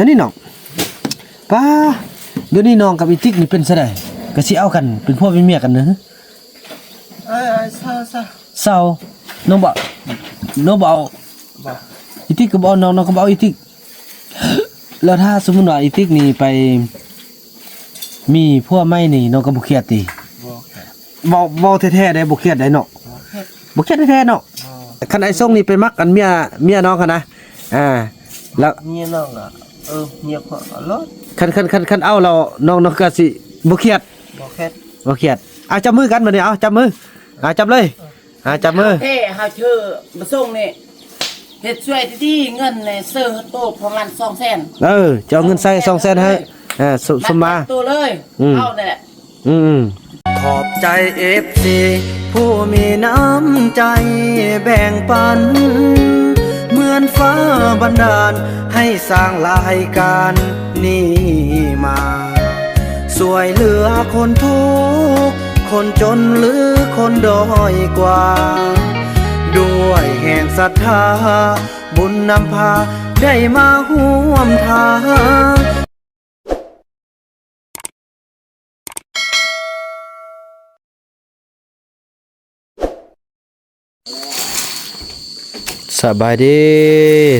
ອັນນີ້ນ້ອງ ປ້າ ດຽວນີ້ນ້ອງກັບອີຕິກນີ້ເປັນຈັ່ງໃດ? ກະຊິເອົາກັນເປັນຜົວເປັນເມຍກັນເດີ? ເອີ ເຊົາ ເຊົາ ເຊົາ. ນ້ອງບໍ່ ນ້ອງບໍ່ເອົາ ບໍ່ ອີຕິກກະບໍ່ເອົານ້ອງ ນ້ອງກະບໍ່ເອົາອີຕິກ. ແລ້ວຖ້າສົມມຸດວ່າອີຕິກນີ້ໄປມີຜົວໃໝ່ນີ້ ນ້ອງກະບໍ່ຄຽດຕິ? ບໍ່ຄຽດ. ເວົ້າ ເວົ້າແທ້ໆເດ້ ບໍ່ຄຽດໃດ໋ເນາະ? ບໍ່ຄຽດ. ບໍ່ຄຽດແທ້ໆເນາະ? ບໍ່. ຄັນອ້າຍຊົງນີ້ໄປມັກອັນເມຍ ເມຍນ້ອງຫັ້ນນະ ອ່າ ແລ້ວເມຍນ້ອງກະ ເອີ ເມຍຂ້ອຍກະໂລດ. ຄັນ ຄັນ ຄັນ ຄັນເອົາແລ້ວນ້ອງ ນ້ອງກະຊິບໍ່ຄຽດ? ບໍ່ຄຽດ. ບໍ່ຄຽດ. ເອົາ ຈັບມືກັນບາດນີ້ ເອົາ ຈັບມື ອ່າ ຈັບເລີຍ ອ່າ ຈັບມື. ເຮົາແທ້ ເຮົາເຊີ ບໍ່ສົ່ງນີ້ ເຮັດຊ່ວຍດີໆ ເງິນນີ້ ເຊີໂຕປະມານສອງແສນ. ເອີ ຈະເອົາເງິນໃສ່ສອງແສນໃຫ້ ເອີ ສົມມາໂຕເລີຍ. ອືມ ເອົາແຫຼະ. ອືມ ຂອບໃຈເອັຟຊີຜູ້ມີນ້ຳໃຈແບ່ງປັນ ເໝືອນຟ້າບັນດານໃຫ້ສ້າງລາຍການນີ້ມາ ຊ່ວຍເຫຼືອຄົນທຸກ ຄົນຈົນ ຫຼື ຄົນດ້ອຍກວ່າ ດ້ວຍແຮງສັດທາ ບຸນນຳພາໄດ້ມາຮ່ວມທາງ. ສະບາຍດີ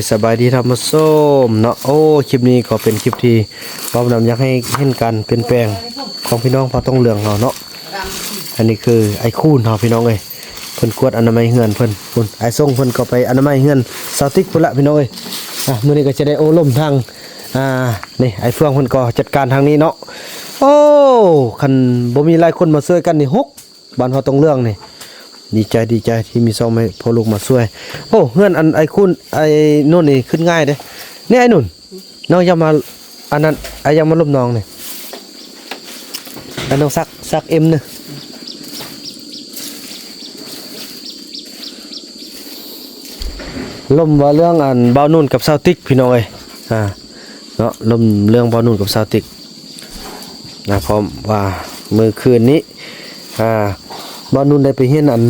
ສະບາຍດີທ່ານຜູ້ຊົມເນາະ. ໂອ້ ຄລິບນີ້ກໍເປັນຄລິບທີ່ເວົ້ານຳ ຢາກໃຫ້ເຫັນການປ່ຽນແປງຂອງພີ່ນ້ອງເຜົ່າຕົງເຫຼືອງເຮົາເນາະ. ອັນນີ້ຄືອ້າຍຄູນເຮົາ ພີ່ນ້ອງເອີຍ ເພິ່ນກວດອະນາໄມເຮືອນເພິ່ນ. ພຸ້ນ ອ້າຍຊົງເພິ່ນກໍໄປອະນາໄມເຮືອນສາວຕິກພຸ້ນລະ ພີ່ນ້ອງເອີຍ. ອ່າ ມື້ນີ້ກໍຈະໄດ້ໂອ້ລົມທາງ ອ່າ ນີ້ ອ້າຍເຟືອງເພິ່ນກໍຈັດການທາງນີ້ເນາະ. ໂອ້ ຄັນບໍ່ມີຫຼາຍຄົນມາຊ່ວຍກັນນີ້ ຮົກ ບ້ານເຮົາຕົງເຫຼືອງນີ້. ດີໃຈ ດີໃຈທີ່ມີສອງແມ່ພໍ່ລູກມາຊ່ວຍ. ໂອ້ ເຮືອນອັນອ້າຍຄູນ ອ້າຍນຸ່ນນີ້ຂຶ້ນງ່າຍເດ້. ນີ້ອ້າຍນຸ່ນ ນ້ອງຢາກມາ ອັນນັ້ນ ອ້າຍຢາກມາລົມນ້ອງນີ້. ອັນນ້ອງສັກ ສັກເອັມເດີ. ລົມວ່າເລື່ອງອັນບ່າວນຸ່ນກັບສາວຕິກ ພີ່ນ້ອງເອີຍ. ອ່າ ເນາະ ລົມເລື່ອງບ່າວນຸ່ນກັບສາວຕິກນະ. ເພາະວ່າມື້ຄືນນີ້ ອ່າ ບ່າວນຸ່ນໄດ້ໄປຮຽນອັນ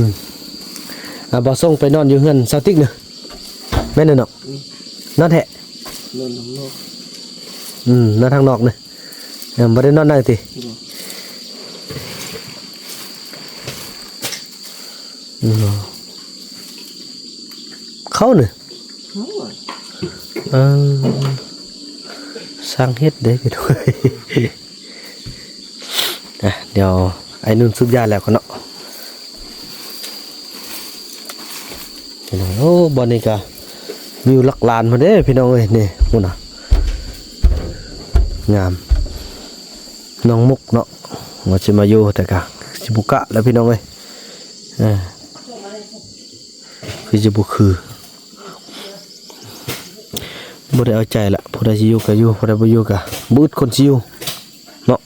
ອ່າ ບ່າວຊົງໄປນອນຢູ່ເຮືອນສາວຕິກນະ. ແມ່ນເນາະ? ອືມ ນອນແທ້? ນອນທາງນອກ. ອືມ ນອນທາງນອກເນາະ. ເອີ ບໍ່ໄດ້ນອນໃນຕິ? ບໍ່. ອືມ ເຂົ້າເນາະ? ເຂົ້າ. ເອີ ຊ່າງເຮັດເດ້ພີ່ນ້ອງ. ອ່ະ ດຽວອ້າຍນຸ່ນສູບຢາແລ້ວກ່ອນເນາະ. ພີ່ນ້ອງ ໂອ້ ບ່ອນນີ້ກະວິວຫຼັກລ້ານພຸ້ນເດ້ພີ່ນ້ອງເອີຍ. ນີ້ພຸ້ນນະ ງາມ ນ້ອງມຸກເນາະ ວ່າຊິມາຢູ່ ແຕ່ກະຊິບໍ່ກະແລ້ວພີ່ນ້ອງເອີຍ. ເອີ ຄືຊິບໍ່ຄື ບໍ່ໄດ້ເອົາໃຈລະ ຜູ້ໃດຊິຢູ່ກະຢູ່ ຜູ້ໃດບໍ່ຢູ່ກະບໍ່ອຶດຄົນຊິຢູ່ເນາະ.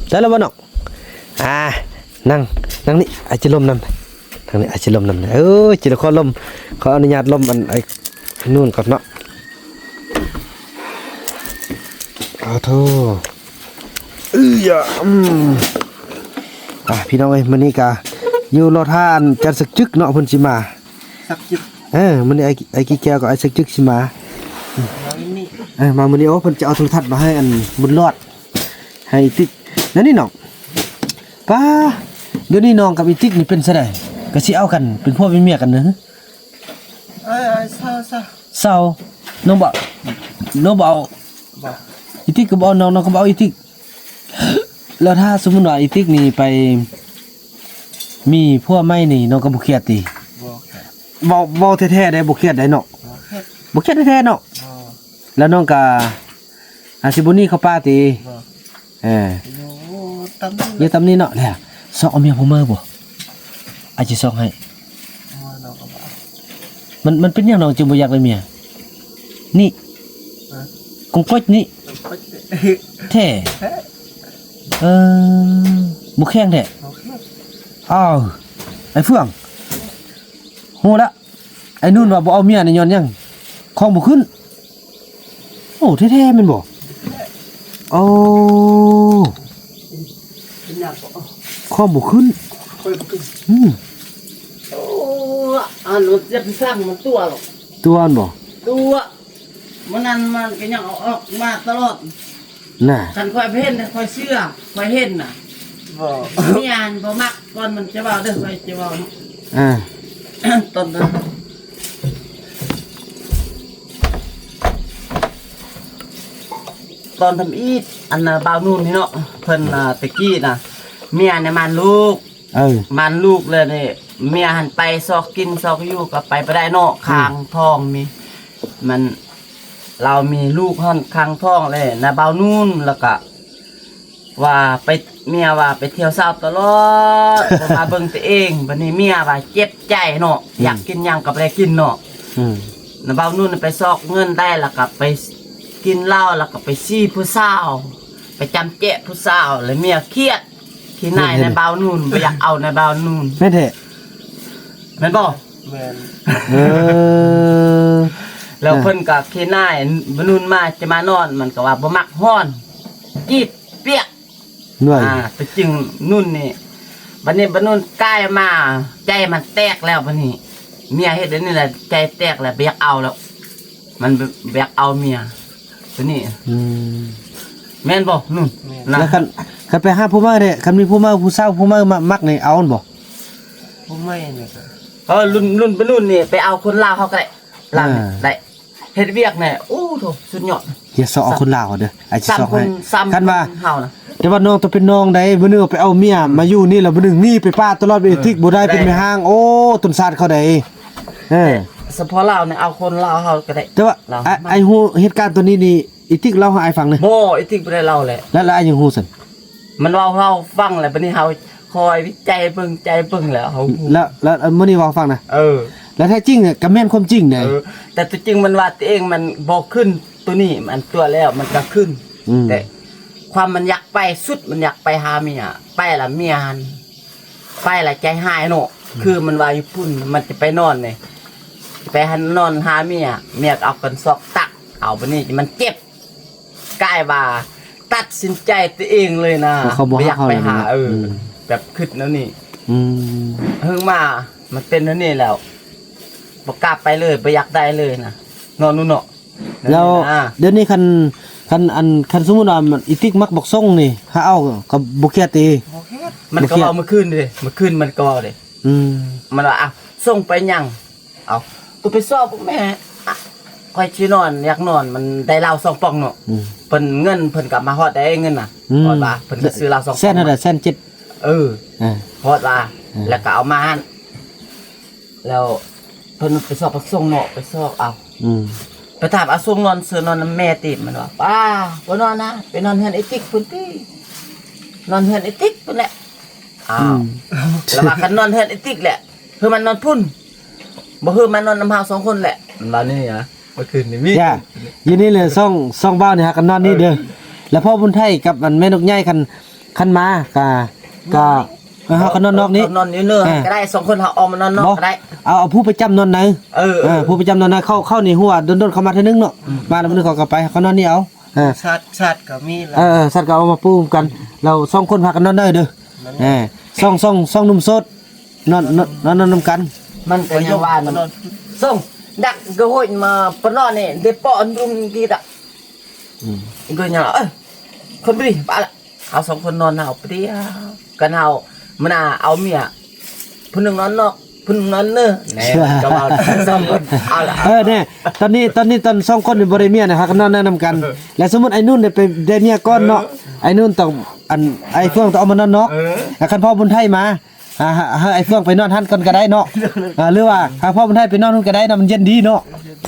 ໄດ້ແລ້ວບໍ່ນ້ອງ? ອ່າ ນັ່ງ ນັ່ງນີ້ ອ້າຍຊິລົມນຳ ນັ່ງນີ້ ອ້າຍຊິລົມນຳ. ເອີ ຊິໄດ້ຂໍລົມ ຂໍອະນຸຍາດລົມອັນ ໄອ້ ໄອ້ນຸ່ນກ່ອນເນາະ. ອາໂທ ເອີຍ ອືມ ອ່າ ພີ່ນ້ອງເອີຍ ມື້ນີ້ກະຢູ່ລໍຖ້າອັນຈັນສັກຈຶກເນາະ ເພິ່ນຊິມາ ສັກຈຶກ. ເອີ ມື້ນີ້ໄອ້ ໄອ້ກີແກ້ວກັບໄອ້ສັກຈຶກຊິມາ ມາມື້ນີ້ ເອີ ມາມື້ນີ້. ໂອ້ ເພິ່ນຈະເອົາໂທລະທັດມາໃຫ້ອັນບຸນຫຼອດ ໃຫ້ຕິກ ແນວນີ້ນ້ອງ. ປ້າ ດຽວນີ້ນ້ອງກັບອີຕິກນີ້ເປັນຈັ່ງໃດ? ກະຊິເອົາກັນເປັນຜົວເປັນເມຍກັນເດີ? ເອີ ເຊົາ ເຊົາ ເຊົາ. ນ້ອງບໍ່ ນ້ອງບໍ່ເອົາ ບໍ່ ອີຕິກກະບໍ່ເອົານ້ອງ ນ້ອງກະບໍ່ເອົາອີຕິກ. ແລ້ວຖ້າສົມມຸດວ່າອີຕິກນີ້ໄປມີຜົວໃໝ່ນີ້ ນ້ອງກະບໍ່ຄຽດຕິ? ບໍ່ຄຽດ. ເວົ້າ ເວົ້າແທ້ໆເດ້ ບໍ່ຄຽດໃດ໋ເນາະ? ບໍ່ຄຽດ. ບໍ່ຄຽດແທ້ໆເນາະ? ບໍ່. ແລ້ວນ້ອງກະ ອາ ຊິບໍ່ໜີເຂົ້າປ່າຕິ? ບໍ່. ເອີ ຢູ່ຕາມນີ້ ຢູ່ຕາມນີ້ເນາະ. ແລ້ວຊອກເອົາເມຍຜູ້ໃໝ່ບໍ່? ອາດຈະຊອກໃຫ້. ມັນ ມັນເປັນຫຍັງນ້ອງຈຶ່ງບໍ່ຢາກໄດ້ເມຍ? ນີ້ ຮະ? ກົງກົດນີ້ ກົງກົດ ແທ້? ແທ້. ເອີ ບໍ່ແຂງແທ້? ບໍ່ແຂງ. ອ້າວ ໄອ້ເຟືອງ ຮູ້ລະ. ໄອ້ນຸ່ນວ່າບໍ່ເອົາເມຍນີ້ຍ້ອນຫຍັງ? ຂອງບໍ່ຂຶ້ນ. ໂອ້ ແທ້ໆແມ່ນບໍ່? ໂອ້ ເປັນຫຍັງກໍ ຂອງບໍ່ຂຶ້ນ. ຂອງບໍ່ຂຶ້ນ. ອືມ. ໂອ້ ອັນນັ້ນຈະໄປສ້າງມັນຕົວະ. ຕົວະຫັ້ນບໍ່? ຕົວະ. ມື້ນັ້ນມັນກໍຍັງເອົາອອກມາຕະຫຼອດ. ນະ ຄັນຂ້ອຍເຫັນ ຂ້ອຍເຊື່ອ ຂ້ອຍເຫັນນະ. ບໍ່ ເມຍຫັ້ນບໍ່ມັກ ກ່ອນມັນຈະເວົ້າເດີ ຂ້ອຍຈະເວົ້າເນາະ. ອ່າ ຕອນນັ້ນ ຕອນທຳອິດ ອັນນ່າ ບ່າວນູນນີ້ເນາະ ເພິ່ນ ອ່າ ແຕ່ກີ້ນະ ເມຍນີ້ໝັ່ນລູກ. ເອີ ໝັ່ນລູກແລ້ວນີ້ ເມຍຫັ້ນໄປຊອກກິນຊອກຢູ່ກໍໄປບໍ່ໄດ້ເນາະ. ອືມ ຄາງທ້ອງນີ້ ມັນ ລາວມີລູກຫັ້ນຄາງທ້ອງແລ້ວນະ ບ່າວນູນ ແລ້ວກະວ່າໄປ ເມຍວ່າໄປທ່ຽວສາວຕະຫຼອດ ບໍ່ມາເບິ່ງຕົວເອງ. ບັດນີ້ເມຍວ່າເຈັບໃຈເນາະ ອືມ ຢາກກິນຫຍັງກໍບໍ່ໄດ້ກິນເນາະ. ອືມ ນະ ບ່າວນູນໄປຊອກເງິນໄດ້ ແລ້ວກໍໄປກິນເຫຼົ້າ ແລ້ວກໍໄປຊີ້ຜູ້ສາວ ໄປຈຳແຈະຜູ້ສາວ ແລ້ວເມຍຄຽດ ຂີ້ໜ້າຍນາຍບ່າວນູນ ບໍ່ຢາກເອົານາຍບ່າວນູນ. ແມ່ນແທ້ ແມ່ນບໍ່? ແມ່ນ. ເອີ ແລ້ວເພິ່ນກໍຂີ້ໜ້າຍ ບ່າວນູນມາ ຈະມານອນ ມັນກໍວ່າບໍ່ມັກຮ້ອນ ຈີດປຽກ. ໜ່ວຍ ອ່າ ຕົວຈິງນຸ່ນນີ້ ບັດນີ້ບ່າວນູນກາຍມາ ໃຈມັນແຕກແລ້ວ. ບັດນີ້ເມຍເຮັດອັນນີ້ແຫຼະ ໃຈແຕກແລ້ວ ບໍ່ຢາກເອົາແລ້ວ ມັນບໍ່ ບໍ່ຢາກເອົາເມຍຕົວນີ້. ອືມ ແມ່ນບໍ່ນຸ່ນ? ແມ່ນ. ນະ ແລ້ວຄັນ ຄັນໄປຫາຜູ້ໃໝ່ເດ້ ຄັນມີຜູ້ໃໝ່ ຜູ້ສາວຜູ້ໃໝ່ມາມັກນີ້ ເອົາມັນບໍ່? ຜູ້ໃໝ່ນີ້ກໍ ເອີ ລຸ້ນ ລຸ້ນໄປລຸ້ນນີ້ ໄປເອົາຄົນລາວເຮົາກໍໄດ້ ລາວນີ້ ອ່າ ໄດ້ ເຮັດວຽກແນ່ ໂອ້ໂທ ສຸດຍອດ. ຢ່າຊອກເອົາຄົນລາວເດີ ອ້າຍຊິຊອກໃຫ້. ຄັນວ່າ ແຕ່ວ່ານ້ອງຕ້ອງເປັນນ້ອງໃດ ມື້ໜຶ່ງໄປເອົາເມຍມາຢູ່ນີ້ ແລ້ວມື້ໜຶ່ງໜີໄປປ້າຕະຫຼອດ ເປັນ ເອີ ອີກທິກບໍ່ໄດ້ ເປັນແມ່ຮ້າງ ໂອ້ ຕົ້ນຊາດເຂົາໃດ. ເອີ ສະເພາະລາວນີ້ ເອົາຄົນລາວເຮົາກໍໄດ້. ແຕ່ວ່າ ລາວ ອ້າຍ ອ້າຍຮູ້ເຫດການຕົວນີ້ນີ້ ອີກທິກເລົ່າໃຫ້ອ້າຍຟັງແດ່. ບໍ່ ອີກທິກບໍ່ໄດ້ເລົ່າແຫຼະ. ແລ້ວ ແລ້ວອ້າຍຍັງຮູ້ຊັ້ນ? ມັນເວົ້າໃຫ້ເຮົາຟັງແລ້ວ ບັດນີ້ເຮົາ ຄອຍວິໄຈເບິ່ງ ໃຈເບິ່ງແລ້ວເຮົາຮູ້. ແລ້ວ ແລ້ວມື້ນີ້ເວົ້າໃຫ້ຟັງນະ. ເອີ ແລ້ວແທ້ຈິງນະກໍແມ່ນຄວາມຈິງໃດ. ເອີ ແຕ່ຕົວຈິງມັນວ່າຕົວເອງມັນບໍ່ຂຶ້ນ ຕົວນີ້ມັນຕົວະແລ້ວມັນກໍຂຶ້ນ. ອືມ ແຕ່ຄວາມມັນຢາກໄປສຸດ ມັນຢາກໄປຫາເມຍ ໄປລະເມຍຫັ້ນ ໄປລະໃຈຮ້າຍເນາະ. ອືມ ຄືມັນວ່າຢູ່ພຸ້ນມັນຈະໄປນອນນີ້ ໄປຫັ້ນນອນຫາເມຍ ເມຍກໍເອົາກັນຊອກຕັກເອົາ ບັດນີ້ມັນເຈັບ. ກາຍວ່າຕັດສິນໃຈຕົວເອງເລີຍນະ ເຂົາບໍ່ ບໍ່ຢາກໄປຫາ. ຮັກເຮົາແລ້ວນະ. ເອີ ອືມ ແບບຄິດແນວນີ້. ອືມ ເຮີງມາມັນເປັນແນວນີ້ແລ້ວ ບໍ່ກ້າໄປເລີຍ ບໍ່ຢາກໄດ້ເລີຍນະ ເນາະ ນຸ່ນເນາະ. ແລ້ວ ແນວນີ້ນະ ດຽວນີ້ຄັນ ຄັນ ອັນ ຄັນສົມມຸດວ່າອີຕິກມັກບັກສົງນີ້ ຫາເອົາກໍບໍ່ຄຽດຕິ? ບໍ່ຄຽດ. ມັນກໍເວົ້າມື້ຄືນເດ້ ມື້ຄືນມັນກໍເວົ້າເດ້. ອືມ ມັນວ່າ ອ້າວ ສົ່ງໄປຫຍັງ? ເອົາ ກໍໄປຊອກແມ່ ຂ້ອຍຊິນອນ ຢາກນອນ ມັນໄດ້ເຫຼົ້າສອງປ່ອງເນາະ. ອືມ ເພິ່ນ ເງິນເພິ່ນກໍມາຮອດໄດ້ເງິນນະ. ອືມ ຮອດວ່າເພິ່ນກໍຊື້ເຫຼົ້າສອງປ່ອງ ແສນເທົ່າໃດ? ແສນເຈັດ. ເອີ ອ່າ ຮອດວ່າ ອ່າ ແລ້ວກໍເອົາມາຫັ້ນ ແລ້ວເພິ່ນໄປຊອກ ໄປສົ່ງເນາະ ໄປຊອກເອົາ. ອືມ ໄປຖາມ ເອົາ ສົ່ງນອນ ເຊີນນອນນຳແມ່ຕິ? ມັນວ່າ ປ້າ ບໍ່ນອນນະ ໄປນອນເຮືອນໄອ້ຕິກພຸ້ນຕິ ນອນເຮືອນໄອ້ຕິກພຸ້ນແຫຼະ. ອ້າວ ອືມ ລະວ່າ ຄັນນອນເຮືອນໄອ້ຕິກແຫຼະ ຄືມັນນອນພຸ້ນ ບໍ່ຄືມານອນນຳເຮົາສອງຄົນແຫຼະ ມັນວ່ານີ້ນະ. ເມື່ອຄືນນີ້ມີ ຢ່າ ຢູ່ນີ້ແຫຼະ ສອງ ສອງບ່າວນີ້ຫາກັນນອນນີ້ເດີ. ເອີ ແລ້ວພໍ່ບຸນໄທກັບອັນແມ່ນົກໃຫຍ່ ຄັນ ຄັນມາກະ ກະ ເອີ ເຮົາກໍນອນນອກນີ້ ນອນຢູ່ເນີ ອ່າ ກໍໄດ້ ສອງຄົນເຮົາອອກມານອນນອກກໍໄດ້. ເອົາ ເອົາຜູ້ປະຈຳນອນໃນ. ເອີ ເອີ ເອີ ຜູ້ປະຈຳນອນໃນ ເຂົ້າ ເຂົ້ານີ້ຮູ້ວ່າດົນໆເຂົ້າມາເທື່ອໜຶ່ງເນາະ. ອືມ ມາແລ້ວມື້ໜຶ່ງເຂົາກໍໄປ ເຂົານອນນີ້ເອົາ. ເອີ ສັດ ສັດກໍມີແລ້ວ ເອີ ເອີ ສັດກໍເອົາມາປູນຳກັນ ແລ້ວສອງຄົນພາກັນນອນໄດ້ເດີ. ນັ້ນແຫຼະ ເອີ ສອງ ສອງ ສອງໜຸ່ມໂສດ ນອນ ນອນ ນອນນຳກັນ. ມັນກໍຍັງວ່ານຳ ນອນ ສົ່ງດັກກະໂຫຍມາປະນອນນີ້ ໄດ້ເປາະອັນລຸມກີດອະ. ອືມ ກໍຍັງ ເອີຍ ຄົນບໍ່ດີ ປະລະ ເຮົາສອງຄົນນອນເຮົາປະດຽວກັນ ເຮົາມື້ໜ້າເອົາເມຍ ຜູ້ໜຶ່ງນອນນອກ ຜູ້ໜຶ່ງນອນເນີ ແນ່ ກໍເວົ້າສອງຄົນ ເອົາລະ. ເອີ ແນ່ ຕອນນີ້ ຕອນນີ້ຕອນສອງຄົນນີ້ບໍ່ໄດ້ເມຍນະ ຫາກັນນອນນຳກັນ. ເອີ ແລ້ວສົມມຸດໄອ້ນຸ່ນໄດ້ໄປ ໄດ້ເມຍກ່ອນເນາະ. ເອີ ໄອ້ນຸ່ນຕ້ອງ ອັນ ໄອ້ເຟືອງຕ້ອງເອົາມານອນນອກ. ເອີ ແລ້ວຄັນພໍ່ບຸນໄທມາ ອ່າ ໃຫ້ ໃຫ້ອ້າຍເຟືອງໄປນອນຫັ້ນກ່ອນກໍໄດ້ເນາະ. ອ່າ ຫຼືວ່າໃຫ້ພໍ່ບຸນໄທໄປນອນຫັ້ນກໍໄດ້ນະ ມັນເຢັນດີເນາະ.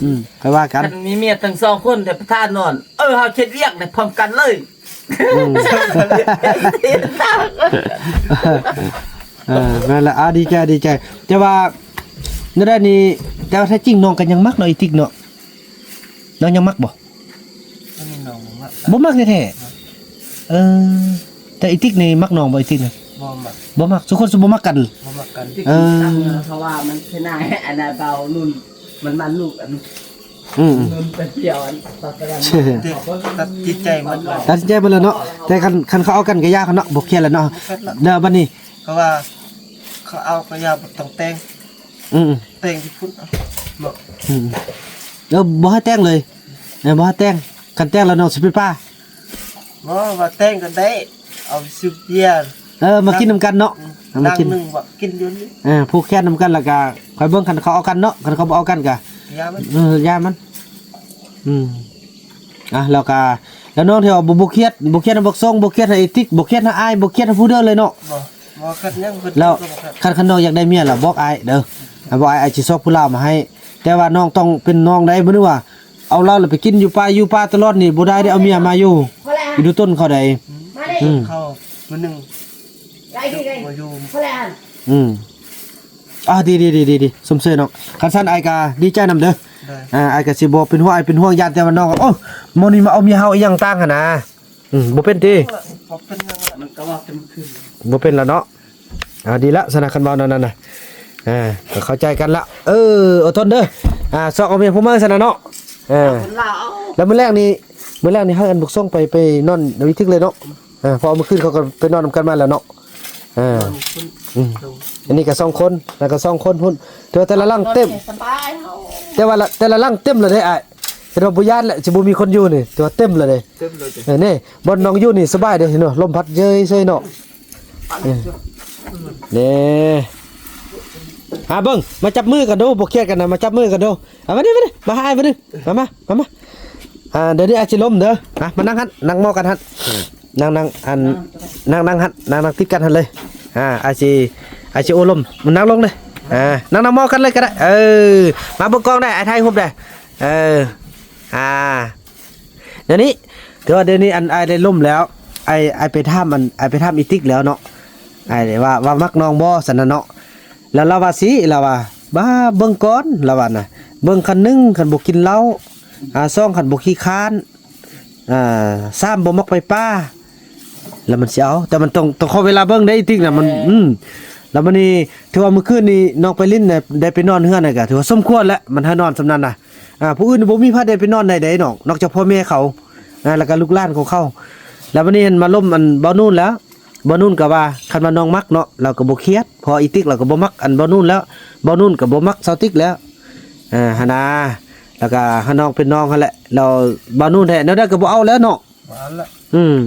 ອືມ ຄ່ອຍວ່າກັນ ຄັນມີເມຍທັງສອງຄົນແຕ່ປະທານນອນ ເອີ ເຮົາເຮັດວຽກໄດ້ພ້ອມກັນເລີຍ. ອືມ ເອີ ແມ່ນລະ ອ່າ ດີໃຈ ດີໃຈ. ແຕ່ວ່າໃນດ້ານນີ້ ແຕ່ວ່າແທ້ຈິງນ້ອງກໍຍັງມັກເນາະ ອີຕິກເນາະ. ນ້ອງຍັງມັກບໍ່? ອັນນີ້ນ້ອງບໍ່ມັກ ບໍ່ມັກແທ້ໆ. ເອີ ແຕ່ອີຕິກນີ້ມັກນ້ອງບໍ່? ອີຕິກນີ້ບໍ່ມັກ ບໍ່ມັກ ຊຸຄົນຊິບໍ່ມັກກັນ ບໍ່ມັກກັນ. ເອີ ເພາະວ່າມັນເປັນນາຍ ອັນນາຍເບົານຸ່ນ ມັນມາລູກອັນ ອືມ ນຸ່ນໄປທ່ຽວອັນຕອນກະນັ້ນ ຕັດສິນໃຈໝົດແລ້ວ ຕັດສິນໃຈໝົດແລ້ວເນາະ. ແຕ່ຄັນ ຄັນເຂົາເອົາກັນກໍຢ່າເນາະ ບໍ່ຄຽດແລ້ວເນາະ. ແລ້ວບັດນີ້ ເພາະວ່າເຂົາເອົາກໍຢ່າ ບໍ່ຕ້ອງແຕ່ງ. ອືມ ແຕ່ງທີ່ພຸ້ນເນາະ. ອືມ ເອີ ບໍ່ໃຫ້ແຕ່ງເລີຍ. ເອີ ບໍ່ແຕ່ງ ຄັນແຕ່ງແລ້ວນ້ອງຊິໄປປ່າ ບໍ່ ວ່າແຕ່ງກໍໄດ້ ເອົາໄປຊື້ເບຍ ເອີ ມາກິນນຳກັນເນາະ ເອົາມາກິນ ດັງໜຶ່ງບໍ່ ກິນຢູ່ນີ້ ເອີ ຜູກແຂນນຳກັນ ແລ້ວກໍຄ່ອຍເບິ່ງ ຄັນເຂົາເອົາກັນເນາະ ຄັນເຂົາບໍ່ເອົາກັນກໍ ຢ່າມັນ ເອີ ຢ່າມັນ ອືມ ອ່ະ ແລ້ວກໍ ແລ້ວນ້ອງທີ່ວ່າບໍ່ ບໍ່ຄຽດ ບໍ່ຄຽດນຳບັກສົງ ບໍ່ຄຽດໃຫ້ອີຕິກ ບໍ່ຄຽດໃຫ້ອ້າຍ ບໍ່ຄຽດໃຫ້ຜູ້ເດີເລີຍເນາະ ບໍ່ ບໍ່ຄຽດຫຍັງ ເພິ່ນ ແລ້ວ ກໍບໍ່ຄຽດ ຄັນ ຄັນນ້ອງຢາກໄດ້ເມຍລະ ບອກອ້າຍເດີ ບອກອ້າຍ ອ້າຍຊິຊອກຜູ້ລາວມາໃຫ້ ແຕ່ວ່ານ້ອງຕ້ອງເປັນນ້ອງໃດ໋ ບໍ່ໄດ້ວ່າ ເອົາລາວລະໄປກິນຢູ່ປ່າຢູ່ປ່າຕະຫຼອດນີ້ບໍ່ໄດ້ເດ້ ເອົາເມຍມາຢູ່ ຢູ່ດູຕົ້ນເຂົາໃດ ອືມ ເຂົາຜູ້ໜຶ່ງ ໄດ້ດີໄດ້ ບໍ່ຢູ່ ພໍແລ້ວ ອືມ ອ່າ ດີໆໆໆ ຊົມເຊີຍນ້ອງ ຄັນຊັ້ນອ້າຍກະດີໃຈນຳເດີ ອ່າ ອ້າຍກະຊິບໍ່ເປັນຫ່ວງ ອ້າຍເປັນຫ່ວງຢ້ານແຕ່ວ່ານ້ອງ ໂອ້ ໝໍນີ້ມາເອົາເມຍເຮົາອີ່ຫຍັງຕ່າງຫັ້ນນະ ອືມ ບໍ່ເປັນຕິ ບໍ່ເປັນຫຍັງ ມັນກໍເວົ້າແຕ່ມື້ຄືນ ບໍ່ເປັນລະເນາະ ອ່າ ດີລະຊັ້ນນະ ຄັນເວົ້າແນວນັ້ນນະ ອ່າ ກໍເຂົ້າໃຈກັນລະ ເອີ ອົດທົນເດີ ອ່າ ຊອກເອົາເມຍຜູ້ໃໝ່ຊັ້ນນະເນາະ ເອີ ແລ້ວມື້ແລງນີ້ ມື້ແລງນີ້ໃຫ້ອັນບຸກສົ່ງໄປ ໄປນອນນຳອີຕິກເລີຍເນາະ ອ່າ ເພາະເມື່ອຄືນເຂົາກໍໄປນອນນຳກັນມາແລ້ວເນາະ ອ່າ ນອນພຸ້ນ ອືມ ອັນນີ້ກໍສອງຄົນ ແລ້ວກໍສອງຄົນພຸ້ນ ແຕ່ວ່າແຕ່ລະຫຼັງເຕັມ ສະບາຍເຮົາ ແຕ່ວ່າລະ ແຕ່ລະຫຼັງເຕັມແລ້ວເດ້ອ້າຍ ເຫັນວ່າບໍ່ຢ້ານແຫຼະ ຊິບໍ່ມີຄົນຢູ່ນີ້ ແຕ່ວ່າເຕັມແລ້ວເດ້ ເຕັມເລີຍເດ້ ນີ້ ບ່ອນນ້ອງຢູ່ນີ້ສະບາຍເດ້ ເຫັນບໍ່ ລົມພັດເຢີຍເຊີຍເນາະ ເອີ ເດ້ ຫາເບິ່ງ ມາຈັບມືກັນດູ ບໍ່ຄຽດກັນນະ ມາຈັບມືກັນດູ ເອົາມານີ້ ມານີ້ ມາຫາອ້າຍມານີ້ ມາ ມາ ມາ ມາ ອ່າ ດຽວນີ້ອ້າຍຊິລົມເດີ ມາ ມານັ່ງຫັ້ນ ນັ່ງໝໍ້ກັນຫັ້ນ ນັ່ງ ນັ່ງ ອັນ ນັ່ງ ນັ່ງຫັ້ນ ນັ່ງ ນັ່ງຕິດກັນຫັ້ນເລີຍ ອ່າ ອ້າຍຊິ ອ້າຍຊິໂອ້ລົມ ມານັ່ງລົງເດີ ອ່າ ນັ່ງ ນັ່ງໝໍ້ກັນເລີຍກໍໄດ້ ເອີ ມາເບິ່ງກ້ອງໄດ້ ອ້າຍຖ່າຍຮູບໄດ້ ເອີ ອ່າ ດຽວນີ້ ຖືວ່າດຽວນີ້ ອັນ ອ້າຍໄດ້ລົມແລ້ວ ອ້າຍ ອ້າຍໄປຖາມ ອັນ ອ້າຍໄປຖາມອີຕິກແລ້ວເນາະ ອ້າຍວ່າ ວ່າມັກນ້ອງບໍ່ ຊັ້ນນະເນາະ ແລ້ວລາວວ່າຊີ້ ລາວວ່າ ບ້າ ເບິ່ງກ່ອນ ລາວວ່ານະ ເບິ່ງ ຄັນໜຶ່ງ ຄັນບໍ່ກິນເຫຼົ້າ ອ່າ ສອງ ຄັນບໍ່ຂີ້ຄ້ານ ອ່າ ສາມ ບໍ່ມັກໄປປ່າ ແລ້ວມັນຊິເອົາ ແຕ່ມັນຕ້ອງ ຕ້ອງຂໍເວລາເບິ່ງເດ້ ອີຕິກນະ ມັນ ເອີ ອືມ ແລ້ວບັດນີ້ ຖືວ່າມື້ຄືນນີ້ນ້ອງໄປຫຼິ້ນນະ ໄດ້ໄປນອນເຮືອນນະ ກໍຖືວ່າສົມຄວນແລ້ວ ມັນໃຫ້ນອນສ່ຳນັ້ນນະ ອ່າ ຜູ້ອື່ນບໍ່ມີໃຜໄດ້ໄປນອນໃດເດ້ນ້ອງ ນອກຈາກພໍ່ແມ່ເຂົາ ອ່າ ແລ້ວກໍລູກຫຼານຂອງເຂົາ ແລ້ວບັດນີ້ຫັ້ນມາລົມອັນບ່າວນູນແລ້ວ ບ່າວນູນກໍວ່າ ຄັນວ່ານ້ອງມັກເນາະ ລາວກໍບໍ່ຄຽດ ເພາະອີຕິກລາວກໍບໍ່ມັກອັນບ່າວນູນແລ້ວ ບ່າວນູນກໍບໍ່ມັກສາວຕິກແລ້ວ ອ່າ ຫັ້ນນະ ແລ້ວກໍໃຫ້ນ້ອງເປັນນ້ອງຫັ້ນແຫຼະ ແລ້ວບ່າວນູນແທ້ແນວໃດກໍບໍ່ເອົາແລ້ວເນາະ ບໍ່ເອົາລະ ອືມ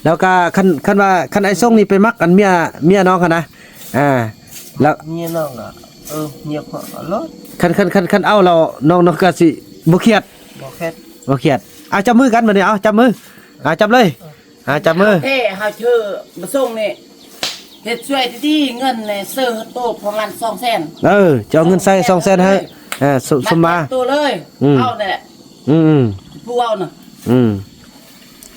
ແລ້ວກໍຄັນ ຄັນວ່າ ຄັນອ້າຍສົງນີ້ໄປມັກອັນເມຍ ເມຍນ້ອງຫັ້ນນະ ອ່າ ແລ້ວເມຍນ້ອງກໍ ເອີ ເມຍຂ້ອຍກໍລອດ ຄັນ ຄັນ ຄັນ ຄັນເອົາແລ້ວນ້ອງ ນ້ອງກໍຊິບໍ່ຄຽດ ບໍ່ຄຽດ ບໍ່ຄຽດ ອ່າ ຈັບມືກັນບັດນີ້ ເອົາ ຈັບມື ອ່າ ຈັບເລີຍ ອ່າ ຈັບມື ແທ້ເຮົາເຊີບໍ່ສົ່ງນີ້ ເຮັດຊ່ວຍດີໆ ເງິນໃນເຊີໂຕປະມານສອງແສນ ເອີ ຈະເອົາເງິນໃສ່ສອງແສນໃຫ້ ເອີ ສົມມາໂຕເລີຍ ອືມ ເອົາແຫຼະ ອືມໆ ຜູ້ເວົ້ານະ ອືມ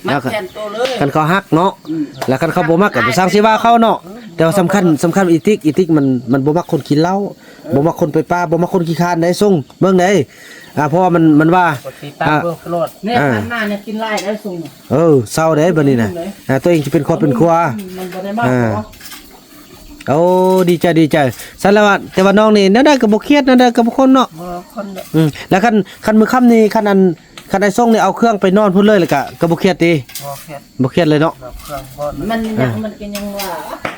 ມັກແທນໂຕເລີຍ ຄັນເຂົາຮັກເນາະ ອືມ ແລ້ວຄັນເຂົາບໍ່ມັກກໍບໍ່ຊ່າງຊິວ່າເຂົາເນາະ ແຕ່ວ່າສຳຄັນ ສຳຄັນອີຕິກ ອີຕິກມັນ ມັນບໍ່ມັກຄົນກິນເຫຼົ້າ ບໍ່ມັກຄົນໄປປ່າ ບໍ່ມັກຄົນຂີ້ຄ້ານໃດ ສົ່ງເບິ່ງໃດ ອ່າ ເພາະວ່າມັນ ມັນວ່າ ຕິດຕາມເບິ່ງຕະຫຼອດ ອ່າ ນີ້ຜ່ານມານີ້ກິນຫຼາຍໄດ໋ ສົ່ງ ເອີ ເຊົາເດ້ບັດນີ້ນະ ອ່າ ຕົວເອງຈະເປັນຄອບເປັນຄົວ ມັນບໍ່ໄດ້ມາ ອ່າ ໂອ້ ດີໃຈ ດີໃຈ ຊັ້ນແລ້ວວ່າ ແຕ່ວ່ານ້ອງນີ້ແນວໃດກໍບໍ່ຄຽດ ແນວໃດກໍບໍ່ຄົນເນາະ ບໍ່ຄົນເນາະ ອືມ ແລ້ວຄັນ ຄັນມື້ຄ່ຳນີ້ ຄັນອັນ ຄັນອ້າຍສົງນີ້ເອົາເຄື່ອງໄປນອນພຸ້ນເລີຍ ແລ້ວກະ ກະບໍ່ຄຽດຕິ? ບໍ່ຄຽດ ບໍ່ຄຽດເລີຍເນາະ ເອົາເຄື່ອງບ່ອນ ມັນ ອ່າ ມັນກໍຍັງວ່າ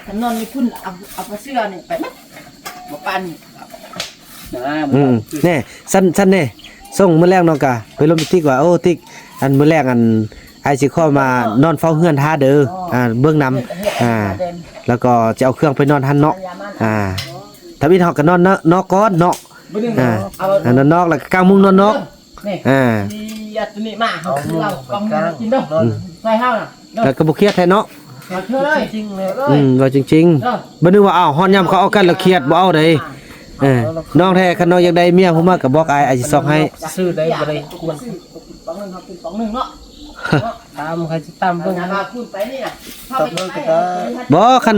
ຄັນນອນຢູ່ພຸ້ນ ເອົາ ເອົາຜ້າເຊື້ອນີ້ໄປໝົດ ບໍ່ປານ ອືມ ແນ່ ຊັ້ນ ຊັ້ນແນ່ ສົ່ງມື້ແລງນ້ອງກະໄປລົມອີກຕິກວ່າ ໂອ້ ຕິກ ອັນມື້ແລງ ອັນ ອ້າຍຊິຂໍມານອນເຝົ້າເຮືອນຖ້າເດີ ອ່າ ເບິ່ງນຳ ອ່າ ແລ້ວກໍຈະເອົາເຄື່ອງໄປນອນຫັ້ນເນາະ ອ່າ ທຳອິດເຮົາກໍນອນນອກກ່ອນເນາະ ອ່າ ນອນນອກ ແລ້ວກໍກາງມຸ້ງນອນນອກ ນີ້ ອ່າ ທີ່ອັດນີ້ມາ ເຮົາຄືເອົາກອງກິນເດີ ໃສ່ເຮົານະ ແລ້ວກໍບໍ່ຄຽດແທ້ເນາະ ເອົາເທື່ອເລີຍ ອືມ ເວົ້າຈິງໆ ເອີ ບໍ່ນຶກວ່າ ອ້າວ ຮອດຍາມເຂົາເອົາກັນແລ້ວຄຽດ ບໍ່ເອົາໃດ ເອີ ນ້ອງແທ້ ຄັນນ້ອງຢາກໄດ້ເມຍຜູ້ມາກໍບອກອ້າຍ ອ້າຍຊິຊອກໃຫ້ ຊື້ໄດ້ບໍ່ໄດ້ ປອງໜຶ່ງເຮົາກິນປອງໜຶ່ງເນາະ ຕາມໃຜຊິຕາມເບິ່ງ ຕາມເບິ່ງກໍໄດ້ ບໍ່ ຄັນ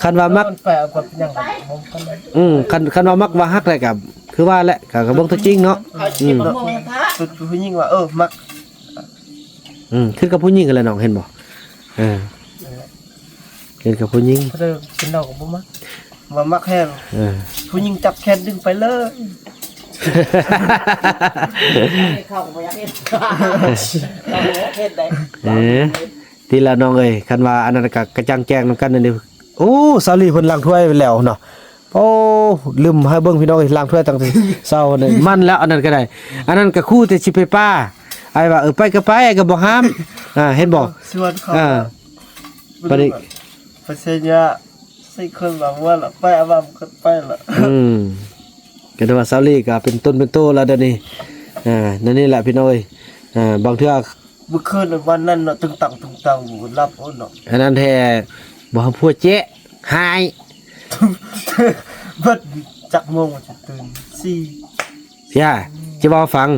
ຄັນວ່າມັກ ມັນແປວ່າເປັນຫຍັງກໍບໍ່ຮູ້ ອືມ ຄັນ ຄັນວ່າມັກວ່າຮັກແລ້ວກໍຄືວ່າແຫຼະ ກໍ ກໍເບິ່ງຕົວຈິງເນາະ ອືມ ເປັນຜູ້ຍິງວ່າ ເອີ ມັກ ອືມ ຂຶ້ນກັບຜູ້ຍິງຫັ້ນແຫຼະນ້ອງ ເຫັນບໍ່ ເອີ ຂຶ້ນກັບຜູ້ຍິງ ເພິ່ນເປັນນ້ອງກໍບໍ່ມັກ ວ່າມັກແຮງ ເອີ ຜູ້ຍິງຈັບແຂນດຶງໄປເລີຍ ເຂົາກໍບໍ່ຢາກເຮັດ ເຂົາບໍ່ຢາກເຮັດໄດ໋ ເອີ ຕິລະນ້ອງເອີຍ ຄັນວ່າອັນນັ້ນກໍກະຈ່າງແຈ້ງນຳກັນນັ້ນເດ້ ໂອ້ ສາວລີເພິ່ນລ້າງຖ້ວຍໄປແລ້ວເນາະ ໂອ້ ລືມໃຫ້ເບິ່ງພີ່ນ້ອງເອີຍ ລ້າງຖ້ວຍຕັ້ງແຕ່ເຊົ້ານີ້ ມັນແລ້ວ ອັນນັ້ນກໍໄດ້ ອັນນັ້ນກໍຄູ່ແຕ່ຊິໄປປ່າ ອ້າຍວ່າ ເອີ ໄປກໍໄປ ອ້າຍກໍບໍ່ຫ້າມ. ອ່າ ເຫັນບໍ່? ຊວນເຂົາ ອ່າ ບັດນີ້ ໄປເຊຍະ ຊິຄົນວ່າວ່າລະ ໄປອາວ່າມັນກໍໄປລະ. ອືມ ກໍຖືວ່າສາວລີກໍເປັນຕົນເປັນໂຕແລ້ວດຽວນີ້. ອ່າ ນັ້ນນີ້ແຫຼະພີ່ນ້ອງເອີຍ. ອ່າ ບາງເທື່ອ ມື້ຄືນວັນນັ້ນເນາະ ຕຶງຕັງ ຕຶງຕັງ ບໍ່ຫຼັບໂອເນາະ. ອັນນັ້ນແທ້ ບໍ່ຮັບຜົວແຈະ ຫາຍ ເບິດຈັກໂມງ ຈະຕື່ນ ສີ່ ຢ່າ ຈະເວົ້າຟັງ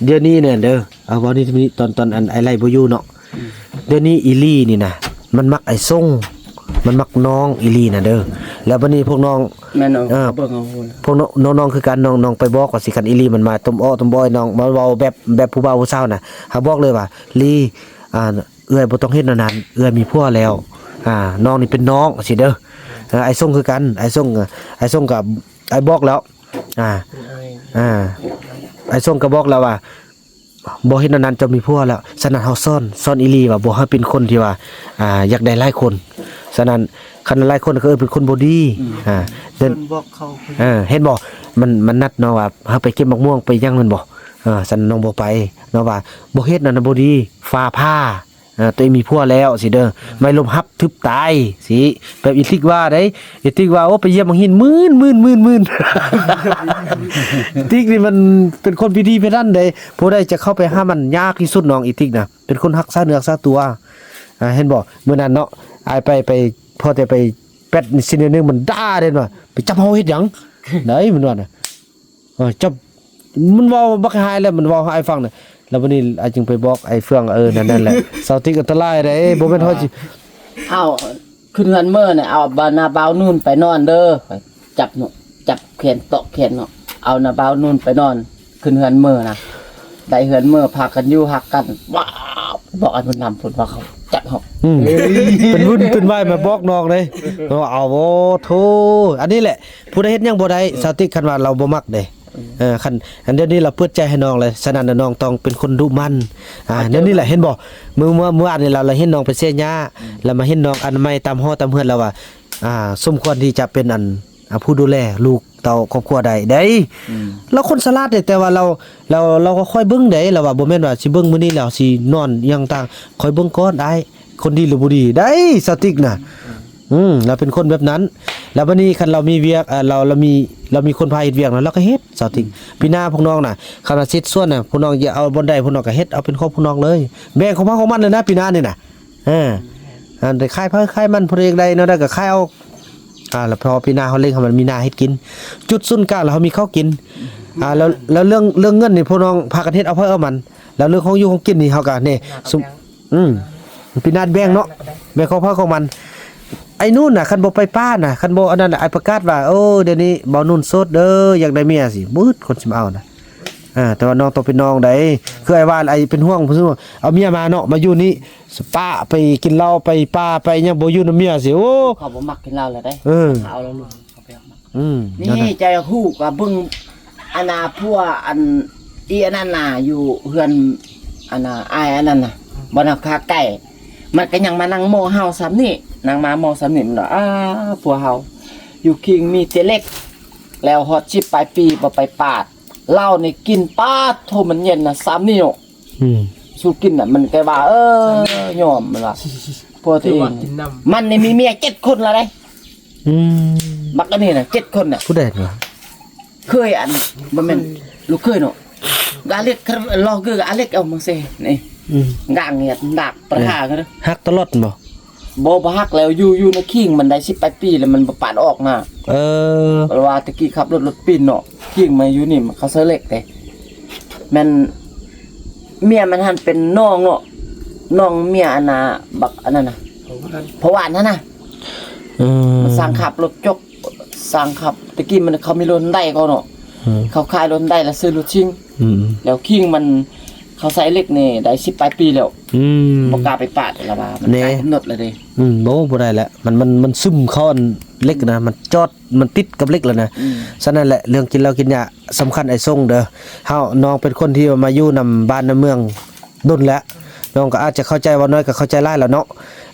ດຽວນີ້ນະເດີ ເອົາເວົ້ານີ້ ຕອນ ຕອນອັນອ້າຍໄລ່ບໍ່ຢູ່ເນາະ. ອືມ ດຽວນີ້ອີ່ຫຼີນີ້ນະ ມັນມັກອ້າຍຊົງ ມັນມັກນ້ອງອີ່ຫຼີນະເດີ. ແລ້ວບັດນີ້ພວກນ້ອງ ແມ່ນ ເອີ ເບິ່ງເອົາ ພວກນ້ອງ ນ້ອງໆຄືກັນ ນ້ອງ ນ້ອງໄປບອກວ່າຊິ ຄັນອີ່ຫຼີມັນມາຕົ້ມອ້ອຕ້ມອ້ອຍນ້ອງ ມາເວົ້າແບບ ແບບຜູ້ບ່າວຜູ້ສາວນະ ຫາບອກເລີຍວ່າ ລີ ອ່າ ເອື້ອຍບໍ່ຕ້ອງເຮັດແນວນັ້ນ ເອື້ອຍມີຜົວແລ້ວ. ອ່າ ນ້ອງນີ້ເປັນນ້ອງຊີ້ເດີ. ເອີ ອ້າຍຊົງຄືກັນ ອ້າຍຊົງ ອ້າຍຊົງກໍ ອ້າຍບອກແລ້ວ. ອ່າ ເປັນອ້າຍ ອ່າ ອ້າຍຊົງກໍບອກແລ້ວວ່າ ບໍ່ເຮັດແນວນັ້ນ ເຈົ້າມີຜົວແລ້ວ. ສະນັ້ນເຮົາສອນ ສອນອີ່ຫຼີວ່າບໍ່ໃຫ້ເປັນຄົນທີ່ວ່າ ອ່າ ຢາກໄດ້ຫຼາຍຄົນ. ສະນັ້ນຄັນຫຼາຍຄົນກໍເອີ້ນເປັນຄົນບໍ່ດີ. ອືມ ອ່າ ເດີນ ເພິ່ນບອກເຂົາ ເອີ ເຫັນບໍ່? ມັນ ມັນນັດເນາະວ່າເຮົາໄປເກັບໝາກມ່ວງໄປຫຍັງແມ່ນບໍ່? ເອີ ສະນັ້ນນ້ອງບໍ່ໄປເນາະ ວ່າບໍ່ເຮັດນັ້ນນະບໍ່ດີ ຟ້າຜ່າ. ເອີ ຕົວເອງມີຜົວແລ້ວຊີ້ເດີ ໄມ້ລົມຮັບທຶບຕາຍຊີ້ ແບບອີຕິກວ່າເດ້. ອີຕິກວ່າ ໂອ້ ໄປຢຽບໝາກຫີນມື່ນໆໆໆ. ອີຕິກນີ້ມັນເປັນຄົນພິຖີພິຖັນເດ້ ຜູ້ໃດຈະເຂົ້າໄປຫາມັນຍາກທີ່ສຸດນ້ອງ ອີຕິກນະ ເປັນຄົນຮັກສາເນື້ອຮັກສາຕົວ. ອ່າ ເຫັນບໍ່? ມື້ນັ້ນເນາະ ອ້າຍໄປ ໄປພໍແຕ່ໄປແປັດຊິໜ້ອຍໜຶ່ງ ມັນດ່າເດ້ວ່າ ໄປຈັບເຮົາເຮັດຫຍັງ? ໄດ້ ມັນວ່ານະ. ເອີ ຈັບ ມັນເວົ້າບັກຮ້າຍແລ້ວ ມັນເວົ້າໃຫ້ອ້າຍຟັງນະ. ແລ້ວບັດນີ້ອ້າຍຈຶ່ງໄປບອກອ້າຍເຟືອງ ເອີ ນັ້ນ ນັ້ນແຫຼະ ສາວຕິກອັນຕະລາຍເດ້ ບໍ່ແມ່ນເຮົາຊິ ເອົາ ຂຶ້ນເຮືອນເມີນະ ເອົາບ່າວ ນ້າບ່າວນູນໄປນອນເດີ. ຈັບເນາະ ຈັບແຂນ ເຕາະແຂນເນາະ ເອົານ້າບ່າວນູນໄປນອນ ຂຶ້ນເຮືອນເມີນະ. ໄດ້ເຮືອນເມີ ພາກັນຢູ່ຮັກກັນ ວ້າວ ບອກອັນບຸນນຳພຸ້ນວ່າເຂົາຈັບເຮົາ. ອືມ ເປັນວຸ້ນເປັນວາຍມາບອກນ້ອງເດ້. ເອົາ ໂອ້ໂທ້ ອັນນີ້ແຫຼະ ຜູ້ໃດເຮັດຫຍັງບໍ່ໄດ້ ສາວຕິກ ຄັນວ່າລາວບໍ່ມັກເດ້. ເອີ ຄັນ ອັນດຽວນີ້ລາວເປີດໃຈໃຫ້ນ້ອງແລ້ວ ສະນັ້ນນະ ນ້ອງຕ້ອງເປັນຄົນດຸໝັ່ນ. ອ່າ ດຽວນີ້ແຫຼະ ເຫັນບໍ່? ມື້ ມື້ ມື້ວານນີ້ລາວ ລາວເຫັນນ້ອງໄປເຊຍະ ອືມ ລາວມາເຫັນນ້ອງອະນາໄມຕາມຫໍຕາມເຮືອນ ລາວວ່າ ອ່າ ສົມຄວນທີ່ຈະເປັນອັນ ອ່າ ຜູ້ດູແລລູກເຕົ້າຄອບຄົວໄດ້ເດ້. ອືມ ລາວຄົນສະຫຼາດເດ້ ແຕ່ວ່າລາວ ລາວ ລາວກໍຄອຍເບິ່ງເດ້. ລາວວ່າບໍ່ແມ່ນວ່າຊິເບິ່ງມື້ນີ້ແລ້ວຊິນອນຫຍັງຕ່າງ ຄອຍເບິ່ງກ່ອນອ້າຍ ຄົນດີຫຼືບໍ່ດີໄດ້ ສາວຕິກນະ. ອືມ ລາວເປັນຄົນແບບນັ້ນ. ແລ້ວບັດນີ້ຄັນລາວມີວຽກ ເອີ ລາວ ລາວມີ ລາວມີຄົນພາເຮັດວຽກນະ ລາວກໍເຮັດ ສາວຕິກ. ອືມ ປີໜ້າພວກນ້ອງນະ ຄັນວ່າຊິເຮັດສວນນະ ພວກນ້ອງຢ່າເອົາບ່ອນໃດ ພວກນ້ອງກໍເຮັດເອົາເປັນຂອງພວກນ້ອງເລີຍ ແບ່ງຂອງໃຜຂອງມັນເລີຍນະ ປີໜ້ານີ້ນະ. ເອີ ອັນໄດ້ຂາຍໃຜຂາຍມັນ ຜູ້ໃດຢາກໄດ້ແນວໃດກໍຂາຍເອົາ. ອ່າ ແລ້ວພໍປີໜ້າເຮົາເລັງໃຫ້ມັນມີນາເຮັດກິນ ຈຸດສູນກາງແລ້ວເຮົາມີເຂົ້າກິນ. ອ່າ ແລ້ວ ແລ້ວເລື່ອງ ເລື່ອງເງິນນີ້ ພວກນ້ອງພາກັນເຮັດເອົາໃຜເອົາມັນ. ແລ້ວເລື່ອງຂອງຢູ່ຂອງກິນນີ້ເຮົາກໍນີ້ ສຸມ ອືມ ປີໜ້າແບ່ງເນາະ ແບ່ງຂອງໃຜຂອງມັນ. ໄອ້ນູນນະ ຄັນບໍ່ໄປປ່ານະ ຄັນບໍ່ອັນນັ້ນນະ ອ້າຍປະກາດວ່າ ໂອ້ ດຽວນີ້ບ່າວນູນໂສດເດີ ຢາກໄດ້ເມຍ ຊິບຶດຄົນຊິມາເອົານະ. ອ່າ ແຕ່ວ່ານ້ອງຕ້ອງເປັນນ້ອງໃດ ຄືອ້າຍວ່າ ອ້າຍເປັນຫ່ວງ ເອົາເມຍມາເນາະ ມາຢູ່ນີ້ ປະໄປກິນເຫຼົ້າ ໄປປ່າ ໄປຫຍັງ ບໍ່ຢູ່ນຳເມຍຊິ ໂອ້ ເຂົາບໍ່ມັກກິນເຫຼົ້າແລ້ວເດ້. ເອີ ເອົາແລ້ວລູກ ເຂົາໄປເອົາມາ. ອືມ ນີ້ເຈົ້າຢາກຮູ້ກໍເບິ່ງອັນນ່າ ຜົວອັນ ອີອັນນັ້ນນະ ຢູ່ເຮືອນອັນນ່າ ອ້າຍອັນນັ້ນນະ ບ່ອນເຮົາຂາໄກ່ ມັນກໍຍັງມານັ່ງໝໍເຮົາສ່ຳນີ້ ນັ່ງມາໝໍສ່ຳນີ້ ມັນວ່າ ອ້າ ຜົວເຮົາຢູ່ຄີງມີແຕ່ເຫຼັກ ແລ້ວຮອດສິບປາຍປີບໍ່ໄປປາດ ເຫຼົ້ານີ້ກິນ ປາດໂທ້ ມັນເຢັນນະ ສ່ຳນີ້ເນາະ. ອືມ ສູ້ກິນນະ ມັນກໍວ່າ ເອີ ຍອມ ມັນວ່າ ຜົວຕົວເອງ ມັນນີ້ມີເມຍເຈັດຄົນແລ້ວເດ້. ອືມ ບັກອັນນີ້ນະ ເຈັດຄົນນະ. ຜູ້ໃດວະ? ເຄີຍ ອັນ ບໍ່ແມ່ນລູກເຄີຍເນາະ ກະອາເລັກ ລອກເກີອາເລັກ ເອົາມາເຊນີ້. ອືມ ກາງເຫດດາກປະຫານ ຮັກຕະຫຼອດບໍ່? ບໍ່ ບໍ່ຮັກແລ້ວ ຢູ່ ຢູ່ໃນຄີງມັນໄດ້ສິບປາຍປີແລ້ວ ມັນບໍ່ປານອອກນະ. ເອີ ເພາະວ່າແຕ່ກີ້ຂັບລົດ ລົດປີ້ນເນາະ ຄີງມາຢູ່ນີ້ ເຂົາໃສ່ເຫຼັກເດ້ ແມ່ນເມຍມັນຫັ້ນເປັນນ້ອງເນາະ ນ້ອງເມຍອັນນ່າ ບັກອັນນັ້ນນະ ພໍ່ຫວານ ພໍ່ຫວານຫັ້ນນະ. ເອີ ມັນສ້າງຂັບລົດຈົກ ສ້າງຂັບ ແຕ່ກີ້ມັນ ເຂົາມີລົດໄດກ່ອນເນາະ. ອືມ ເຂົາຂາຍລົດໄດແລ້ວຊື້ລົດຊິງ. ອືມ ແລ້ວຄີງມັນ ເຂົາໃສ່ເຫຼັກນີ້ໄດ້ສິບປາຍປີແລ້ວ. ອືມ ບໍ່ກ້າໄປປາດ ລະວ່າມັນ ແນ່ ກາຍກຳນົດແລ້ວເດ້. ອືມ ບໍ່ ບໍ່ໄດ້ແລ້ວ ມັນ ມັນ ມັນຊຶມເຂົ້າອັນເຫຼັກນະ ມັນຈອດ ມັນຕິດກັບເຫຼັກແລ້ວນະ. ອືມ ສະນັ້ນແຫຼະ ເລື່ອງກິນເຫຼົ້າກິນຢາສຳຄັນ ອ້າຍຊົງເດີ. ເຮົາ ນ້ອງເປັນຄົນທີ່ມາຢູ່ນຳບ້ານນຳເມືອງດົນແລ້ວ ນ້ອງກໍອາດຈະເຂົ້າໃຈ ເວົ້າໜ້ອຍກໍເຂົ້າໃຈຫຼາຍແລ້ວເນາະ.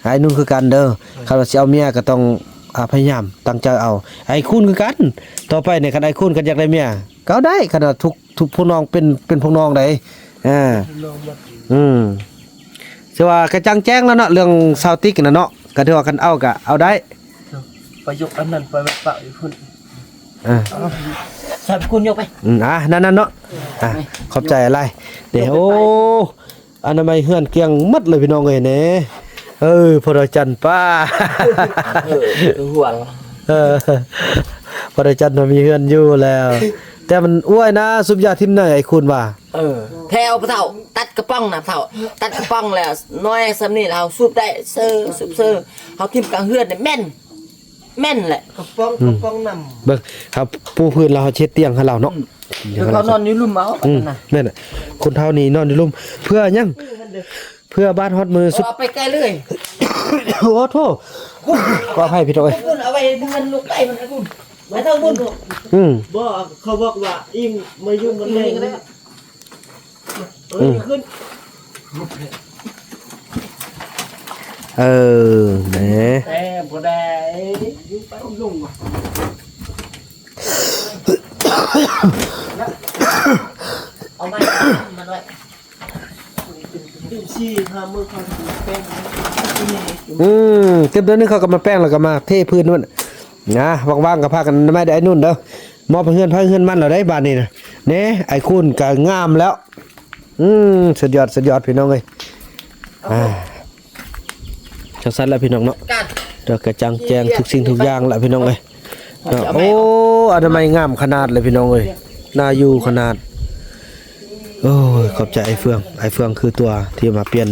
ອ້າຍນຸ່ນຄືກັນເດີ ຄັນວ່າຊິເອົາເມຍກໍຕ້ອງ ອ່າ ພະຍາຍາມຕັ້ງໃຈເອົາ. ອ້າຍຄູນຄືກັນ ຕໍ່ໄປນີ້ ຄັນອ້າຍຄູນຄັນຢາກໄດ້ເມຍ ກໍເອົາໄດ້ ຄັນວ່າທຸກ ທຸກພວກນ້ອງເປັນ ເປັນພວກນ້ອງໃດ ອ່າ ພີ່ນ້ອງໝົດ ອືມ ຖືວ່າກະຈ່າງແຈ້ງແລ້ວເນາະ ເລື່ອງຊາວຕິກນະເນາະ ກະຖືວ່າຄັນເອົາກະເອົາໄດ້ ໄປຍົກອັນນັ້ນໄປໄວ້ປະຢູ່ພຸ້ນ ອ່າ ສາມຄົນຍົກໄປ ອືມ ອ່າ ນັ້ນໆເນາະ ອ່າ ຂອບໃຈຫຼາຍເດ້. ໂອ້ ອະນາໄມເຮືອນກ້ຽງໝົດເລີຍພີ່ນ້ອງເອີຍແນ່. ເອີ ພໍ່ດາວຈັນປ້າ ເອີ ຫ່ວງ ເອີ ພໍ່ດາວຈັນບໍ່ມີເຮືອນຢູ່ແລ້ວ ແຕ່ມັນ ໂອ້ຍນາ ສູບຢາຖິ້ມໃນ ອ້າຍຄູນວ່າ ເອີ ແຖວພໍ່ເຖົ້າ ຕັດກະປ໋ອງນະເຖົ້າ ຕັດກະປ໋ອງແລ້ວ ນ້ອຍສ່ຳນີ້ລະ ເຮົາສູບໄດ້ເຊີ ສູບເຊີ ເຮົາຖິ້ມກາງເຮືອນນີ້ແມ່ນ ແມ່ນແຫຼະ ກະປ໋ອງ ອືມ ກະປ໋ອງນ້ຳ ເບິ່ງ ເຮົາປູພື້ນແລ້ວເຮົາຊິເຮັດຕຽງໃຫ້ລາວເນາະ ອືມ ເຮົານອນຢູ່ລຸ່ມເອົາ ອືມ ແມ່ນ ຄົນເຖົ້ານີ້ນອນຢູ່ລຸ່ມ ເພື່ອຫຍັງ ເພື່ອບາດຮອດມື້ສຸດ ເອົາໄປໄກເລີຍ ໂອ້ໂທ້ ຂໍອະໄພພີ່ນ້ອງເອີຍ ເອົາໄວ້ເຮືອນລູກໃຕ້ມັນພຸ້ນ ໄປທາງພຸ້ນ ອືມ ບໍ່ ເຂົາບອກວ່າອີງມາຢູ່ມັນແຮງ ເອີ ອືມ ຂຶ້ນ ເອີ ແໝ ແຕ່ບໍ່ໄດ້ ຢູ່ໄປລົງວ່າ ເອົາໄມ້ມາດ້ວຍ ສີ່ຫ້າມື້ເຂົາແປງ ອືມ ເກັບເດືອນໜຶ່ງເຂົາກະມາແປງ ແລ້ວກະມາເທພື້ນນັ້ນນະ ວ່າງໆກະພາກັນໄມ້ໄດ້ ອ້າຍນຸ່ນເດີ ມອບໃຫ້ເຮືອນໃຜເຮືອນມັນແລ້ວໄດ໋ບາດນີ້ນະ ແນ່ ອ້າຍຄູນກະງາມແລ້ວ ອືມ ສຸດຍອດ ສຸດຍອດພີ່ນ້ອງເອີຍ ອ່າ ຈັ່ງຊັ້ນລະພີ່ນ້ອງເນາະ ກະກະຈ່າງແຈ້ງທຸກສິ່ງທຸກຢ່າງລະພີ່ນ້ອງເອີຍເນາະ ໂອ້ ອະນາໄມງາມຂະໜາດເລີຍພີ່ນ້ອງເອີຍ ໜ້າຢູ່ຂະໜາດ ໂອ້ຍ ຂອບໃຈອ້າຍເຟືອງ ອ້າຍເຟືອງຄືຕົວທີ່ມາປ່ຽນ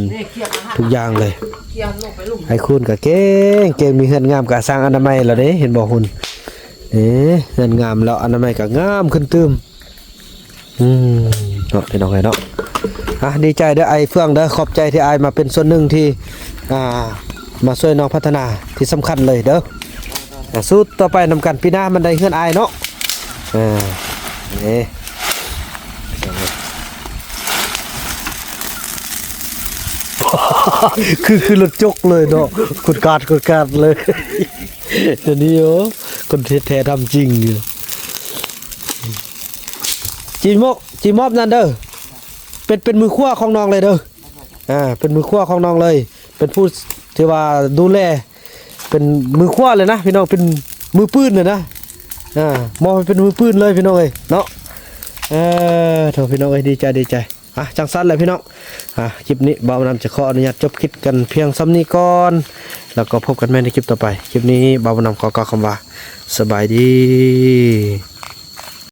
ທຸກຢ່າງເລີຍ ອ້າຍຄູນກະເກັ່ງ ເກັ່ງ ມີເຮືອນງາມກະສ້າງອະນາໄມແລ້ວເດ້ ເຫັນບໍ່ ຫຸ່ນ ເອີ ເຮືອນງາມແລ້ວ ອະນາໄມກະງາມຂຶ້ນຕື່ມ ອືມ ເນາະ ພີ່ນ້ອງເອີຍເນາະ ອ່າ ດີໃຈເດີອ້າຍເຟືອງເດີ ຂອບໃຈທີ່ອ້າຍມາເປັນສ່ວນໜຶ່ງທີ່ ອ່າ ມາຊ່ວຍນ້ອງພັດທະນາທີ່ສຳຄັນເລີຍເດີ ອ່າ ສູ້ຕໍ່ໄປນຳກັນ ປີໜ້າມັນໄດ້ເຮືອນອ້າຍເນາະ ເອີ ນີ້ ຄື ຄືລົດຈົກເລີຍເນາະ ຂຸດກາດ ຂຸດກາດເລີຍ ດຽວນີ້ ໂອ້ ຄົນແທ້ທຳຈິງຢູ່ ຈີມອບ ຈີມອບນັ້ນເດີ ເປັນ ເປັນມືຂວາຂອງນ້ອງເລີຍເດີ ອ່າ ເປັນມືຂວາຂອງນ້ອງເລີຍ ເປັນຜູ້ທີ່ວ່າດູແລ ເປັນມືຂວາເລີຍນະພີ່ນ້ອງ ເປັນມືປືນເລີຍນະ ອ່າ ມອບໃຫ້ເປັນມືປືນເລີຍພີ່ນ້ອງເອີຍເນາະ ເອີ ໂທ້ ພີ່ນ້ອງເອີຍ ດີໃຈ ດີໃຈ ອ່ະ ຈັ່ງຊັ້ນແຫຼະພີ່ນ້ອງ ອ່ະ ຄລິບນີ້ບ່າວນຳຈະຂໍອະນຸຍາດຈົບຄລິບກັນພຽງສ່ຳນີ້ກ່ອນ ແລ້ວກໍພົບກັນໃໝ່ໃນຄລິບຕໍ່ໄປ ຄລິບນີ້ບ່າວນຳຂໍກ່າວຄຳວ່າ ສະບາຍດີ.